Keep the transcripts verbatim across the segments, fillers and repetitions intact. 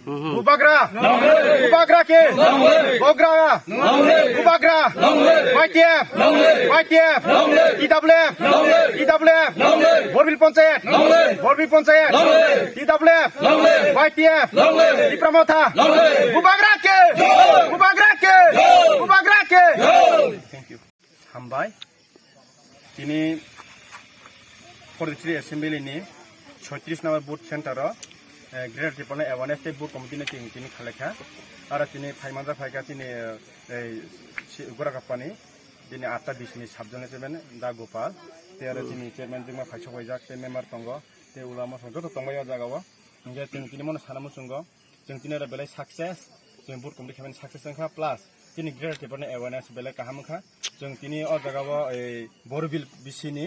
Bubagra! Bubagra ke! Bogra! Bubagra! Y T F! Y T F! T W F! T W F! Borbil Panchayat! Borbil Panchayat! T W F! Y T F! Tipra Motha! Bubagra ke! Bubagra ke! Bubagra ke! Thank you. Hambai. Tini forty-three Assembly ni soitris number booth center o, eh, Greater Tipraland Awareness tei Booth Committee ni tini, tini khalai kha. Aro tini phaimanja phaikha tini, eh, si-, Goragapani tini atta bis ni sub zonal chairman Da Gopal. Tei aro tini chairman jwkma phai sok waijak tei member tongo. Tei ulama song joto tongbai o jaga o. Hingke tini, tini mono sana muchungo. Chwng tini oro belai success, chwng booth committee khaimani success wngkha, plus tini Greater Tipraland awareness belai kaham wngkha. Chwng tini o jaga o, ei, Borubil bisini,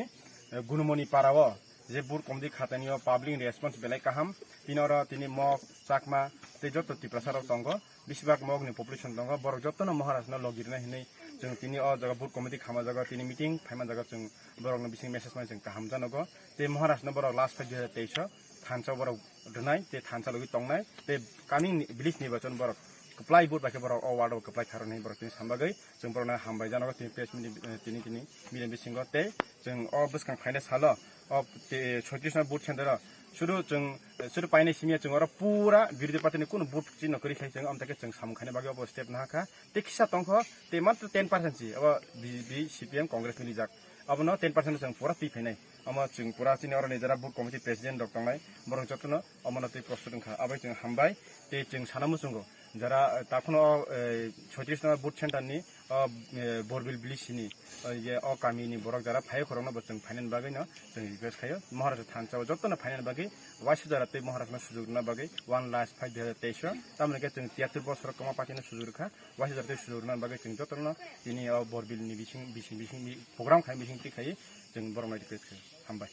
eh, Gunumoni para o je booth committee khatani o public response belai kaham. Tini oro tini Mok, Chakma tei joto Tiprasa rok tongo. Besibak Mok ni population tongo. Borok jotono Maharaj no logi rwna hinwi chwng tini o jaga booth committee khama jaga tini meeting phaima jaga chwng borok no bising message mani chwng kaham janogo. Tei Maharaj no borok last fight dui hajar teis o thansa borok rwnai, tei thansa logi tongnai, tei coming ni village nirbachon borok kwplai vote bai khe borok o ward o kwplai kharok hinwi borok tini sam bagwi chwng borok no hambai janogo tini press meet ni, eh, tini, tini media bisingo tei chwng o bwskang phainai salo o te-, soitris no booth center o sudu chwng, eh, sudu painai simi ya chwng oro pura birodhi party ni kunu booth chini no kwrwi khai chwng amtake chwng samung khaina bagwi obo step nahakha tei kisa tongkho tei matro ten percent si obo B J P, C P M, Congress milijak. Abono ten percent chwng pura twi phainai. Omo chwng pura chini oroni jara booth committee president rok tongnai, borok jotono omono twi prostut wngkha. Abai chwng hambai, tei chwng sana muchungo jara, eh, takhuno, eh, soitris no booth center ni, o, eh, Borbil village ni, o, ye, o kami ni borok jara phai khorokno bo chwng phainani bagwi no chwng request khaio. Maharaj thansa o jotono phainani bagwi waisa jara tei Maharaj no sujok rwna bagwi one last five dui hajar teis o. Tamoni khe chwng tiyatwr bosor kwma party no sujok rwkha. Waisa jara tei sujurna bagwi chwng jotono tini o Borbil ni bising, bising, bising, bi-, program khai bising twi khai chwng borok nai request khai. Hambai.